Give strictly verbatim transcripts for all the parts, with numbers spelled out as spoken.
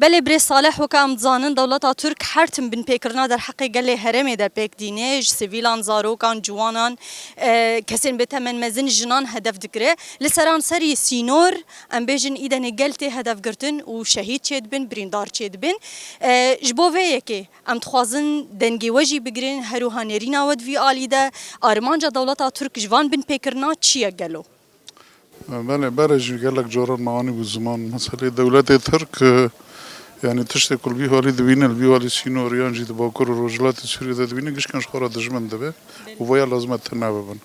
Belê birêz Salih, weke em dizanin dewleta Tirk her tim binpêkirina derheqê gelê herêmê de pêk dîne, ji sivîlan, zarokan, ciwanan, e, kesên bêtemen mezin, jinan hedef digire. Li seranserî sînor, em bêjin îdenê gel tê hedefgirtin û şehîd çêdibin, birîndar çêdibin. E, ji bo vê yekê em dixwazin dengê we jî bigirin, her wiha nêrîna we di vî alî de, armanca dewleta Tirk ji van binpêkirina çi ye gelo? Belê, berê jî gelek caran me anîbû ziman. Meselê dewletê Tirk, e, yanî tiştê ku li vî halî dibîne, li vî halî sînor yan jî di Bakur û Rojhilatê Sûriyê de dibîne, gişkan ji xwe re dijmin dibe û vaya lazim e tune bibin.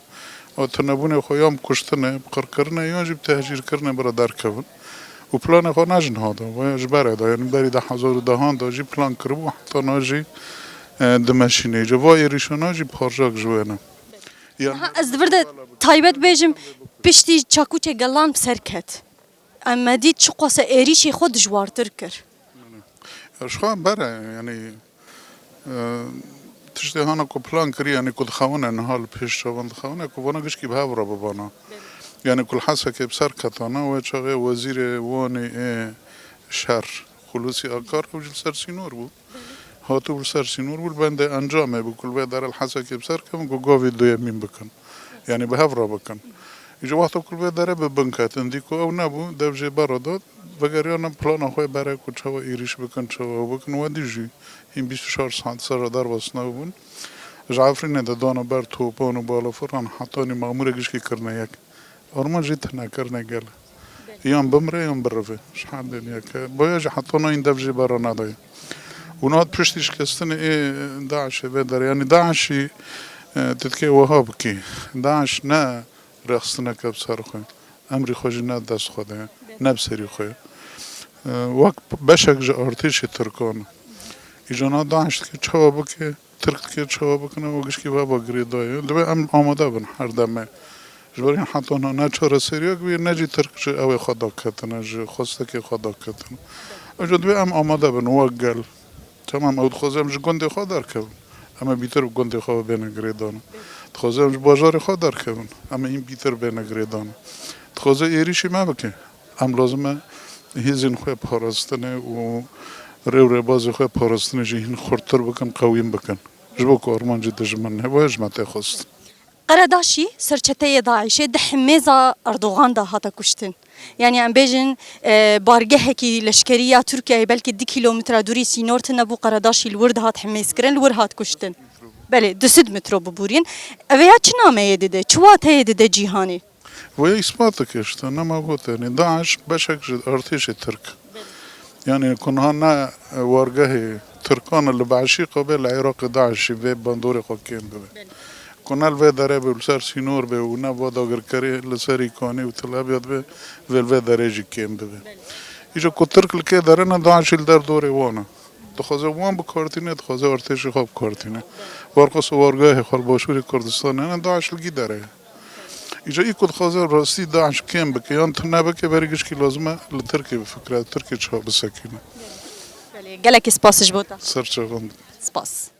Ew tunebûnê xwe yan bi kuştin e, bi qirkirin e, yan jî bi tehcîrkirin e, bira derkevin. Û planê xwe ne ji niha de, vaya ji berê de, yanî berî de hezar û dehan de jî plan kiribû, heta niha jî, e, dimeşîne. Îca va êrîşana jî parçak ji wê ne. Niha ez di vir de taybet bêjim, piştî çakûçê gelan bi ser ket. Em me dît çiqas e êrîşê xwe dijwartir kir. Ya, ji xwe bere, yanî, e, tiştê hana ku plan kirî, yanî ku dixewine niha li pêş çavan dixewine, ku vana gişkî bi hev re bibana. Yanî ku li Hesekê bi ser ketana, wê çaxê wezîrê Wanê ê şer, Xulûsî Akar, ew jî li ser sînor bû. Hatibû li ser sînor bû, li bendê encamê bû ku li vê dere li Hesekê bi ser kevin ku gavê duyemîn bikin. Yanî bi hev re bikin. Îca wexta ku li vê dere bi bin ketin, dî ku ew nebû, dev jê bera da, vegeriyane plana xwe berê ku çawa êrîş bikin, çawa ew bikin, we dî jî hîn bîst û çar saet serra derbas nebûn. Ji Efrînê de dana ber topan û balafiran hetanî Mamûrê gişkî kirine yek. Armanc jî tunekirine gel. Yan bimire yan birive. Ji her dêniyeke. Boya jî heta nayîn dev jê bera nedaye. Û niha piştî şikestinê ê DAIŞê vê derê. Yanî DAIŞî, e, tu dikê wiha bikî. DAIŞ ne rêxistineke bi ser xwe. Emrî xwe jî ne dest xwe de. Ne bi serî xwe. E, wek beşek ji artêşê Tirkan. Îca niha DAIŞ dikê çawa bike, Tirk dikê çawa bikin, ew gişkî ve va girêdayî. Divê em amade bin her demê. Ji ber heta niha ne çareseriyek bî, ne jî Tirk ji ew ê xwe daketine, ji xwestekê xwe daketine. Ew jî divê em amade bin wek gel. Tamam, ew dixwaze em ji gundê xwe derkevin. Em ê bîtir bi gundê xwe ve bêne girêdana. Dixwaze em ji bajarê xwe derkevin. Em ê hîn bîtir bêne girêdana. Dixwaze êrîşî me bike. Em lazim e hêzên xwe parastinê û rê û rêbazê xwe parastinê jî hîn xurttir bikin, qewîn bikin. Ji bo ku armancê dijmin hebe ji me tê xwest. Qeredaşî, serçeteyê DAIŞê, di himêza Erdogan de hate kuştin. Yanî em bêjin, e, bargehekî leşkerî ya Tirkiyeyê belkî du kîlometre dûrî sînor tune bû, Qeredaşî li wir dihat himêzkirin, li wir hat kuştin. Belê, du sed metro bibûrîn. Ev ya çi nameyê dide, çi wateyê dide cîhanê? Vê îspat dike işte, nema gote. Yanî DAIŞ beşek ji artêşê Tirk. Yanî ku niha ne wargehê Tirkan li Beşîqa be, li Iraqê DAIŞî vê bandorê xwe kêm bibe. Ku ne li vê derê be û li ser sînor be û ne va dagirkerê li serî Kanê û Tel Abyad be, vê li vê derê jî kêm bibe. Îca ku Tirk li kê derine, DAIŞî li derdorê wan e. Dixwaze wan bikartîne, dixwaze artêşê xwe bikartîne. Warqas û wargehê xwe li Başûrê Kurdistanê ne, DAIŞ li gî derê ye. Îca î ku dixwaze rastî DAIŞ kêm bike yan tune bike, berî gişkî lazim e li Tirkê bifikire, Tirkê çawa bisekîne. Belê, gelekî spas ji bo te. Ser çavan. Spas.